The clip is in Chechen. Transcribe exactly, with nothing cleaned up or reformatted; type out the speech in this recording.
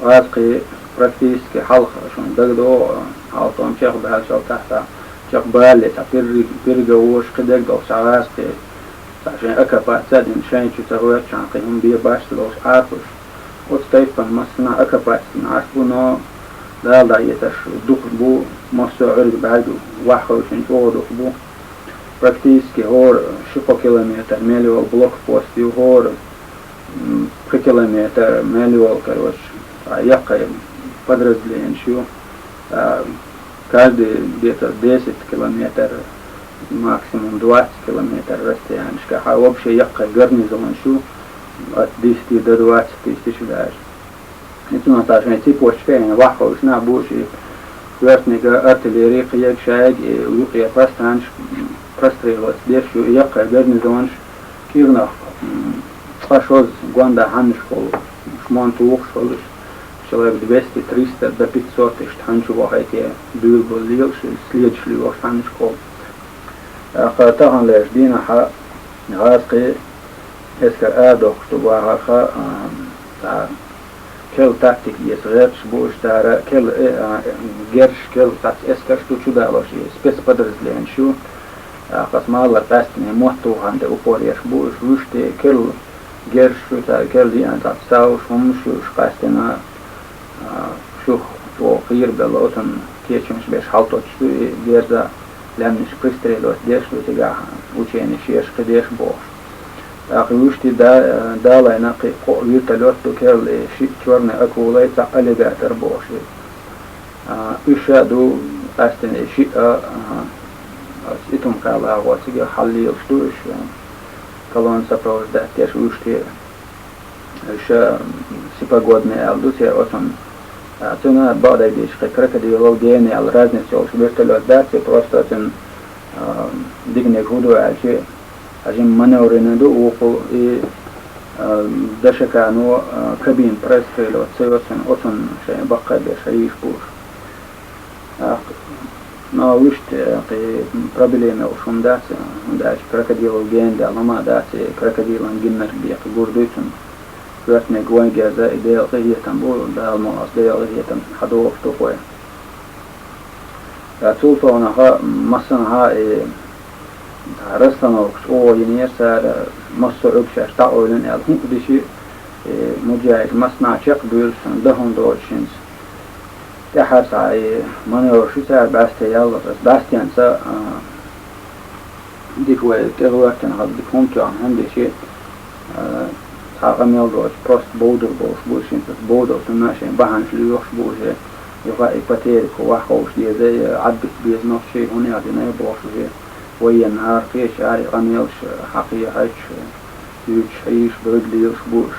ГӀазкхи практически хьалха шуна дагадогӀу, хьалтӀом чекхбаьлчул тӀаьхьа, чекхбалале цхьа пирриг-, пирга вожаш кхин дагадогӀу цхьа гӀазкхи, цхьа шайн оккупаци а дина, шайн чу ца гӀоьртачарна кхин хӀума бе башха долуш Ӏарпаш. Оцу тайпана массанхьа оккупаци дина Ӏаш бу, но Дала дӀаэцарш дукха бу, массо а Ӏуьрг бӀаьрг ваха хевшина чӀогӀа дукха бу. Практически хӀора ши-кхо километр мел йолу блокпост ю, хӀора м, пхи километр мел йолу, короче, цхьа яккхий подразделенеш ю. А, каждый где-то десять километр, максимум двадцать километр расстоянешкахь вообще яккхий гарнизонаш ю, от десяти до двадцати тысяч даже. И цунах цхьа шайн цепочка а йина, ваха хевшина бу ши коьртаниг артиллери кхиерг шайга, и юкъе пространш-, прострелать деш ю, и яккхий гарнизонаш кӀирнах, м, цкъа-шозза гондӀа хьаннашкахула шмон тухуш волуш, человек двести, триста до пятьсот иштта хьанчу вахийта буьйлабала лелаш, следаш лоьхуш хьаннашкахула. ТӀаккха таханлерчу дийнахьа гӀазкхи эскар арадохкуш ду бахарха, а, цхьа керла тактика эца гӀерташ бу уьш цара, керла, э, а, герш, керла цхьацца эскарш ду чудалош, и спецподразделенеш ю. ТӀаккха аса ма-аллара, къаьсттина мотт тухарна тӀе упор еш бу уьш, вуьш те керла герш ю цара, керла йиъна цхьацца совш, хӀуманаш ю уьш къаьсттина, а, шух чӀогӀа кхерабелла, оцунна кечамаш беш хьалтӀоттуш ду и герза, лаьмнаш пристрелить деш ду цигахь, учени шеша кхин деш бохуш. ТӀаккха вуьш те да-, далайна кхин кхоъ вертолёт ду керла, и шиъ чёрный акулай, цхьаъ аллигатор бохуш и. А, уьш а ду къаьсттина и шиъ а, а, оцу Итум-Кхаьлла агӀор цига хьаллелаш ду уьш, а, колонна сопровождать деш вуьш те. Уьш а сепогодный аьлла ду церан оцунна. А, цуьнан бакъдерг дийцича, кхин крокодилов гена аьлла разница йолуш вертолёт дац и, просто оцуьнан, а, диканиг хӀун ду аьлча, а, жимма маневрина ду вукху и, а, Дашакано, а, кабина простреливать ца йо цуьнан, оцунна шайн баккхий беш хьийзаш бу уьш. ТӀаккха, но вуьш те кхин проблема йолуш хӀума дац, хӀунда аьлча крокодилов гена даьлла хӀума дац, и крокодилан гинарг бен кхин гур дуй цунна. Коьртаниг вайн герза и Делан къинхетам бу, Дала ма оцу Делан къинхетам хьадогӀуш ду-кх вай. Ткъа цул совнаха массанхьа и расстановка чӀогӀа йинера цара, массо а Ӏуьрг шаьш дӀаойлина аьлла, хӀуъа дичи, и муджахӀид массанхьа чекхбуьйлуш санна, дан хӀума доцуш хӀинца. ТӀаьхьара цхьа и маневр шу цара бӀаьсте яллалц, ас бӀаьстенца, а, дика вай тӀегӀоьртина хаза дика хӀума тоьхна, хӀунда аьлча, а, цхьа къамел доцуш, просто бовдар болуш бу, шен цхьацца бовдал, цунна шайн бахьанаш лоьхуш бу уже, юха и потери кху ваха ховш деза, и Ӏадбита беза нохчий, хӀунда аьлла дина бохуш уже, военныйхара кхечара и къамелаш хьакхехьача, юьйцуш, хьийзаш, дойла лелаш бу уьш.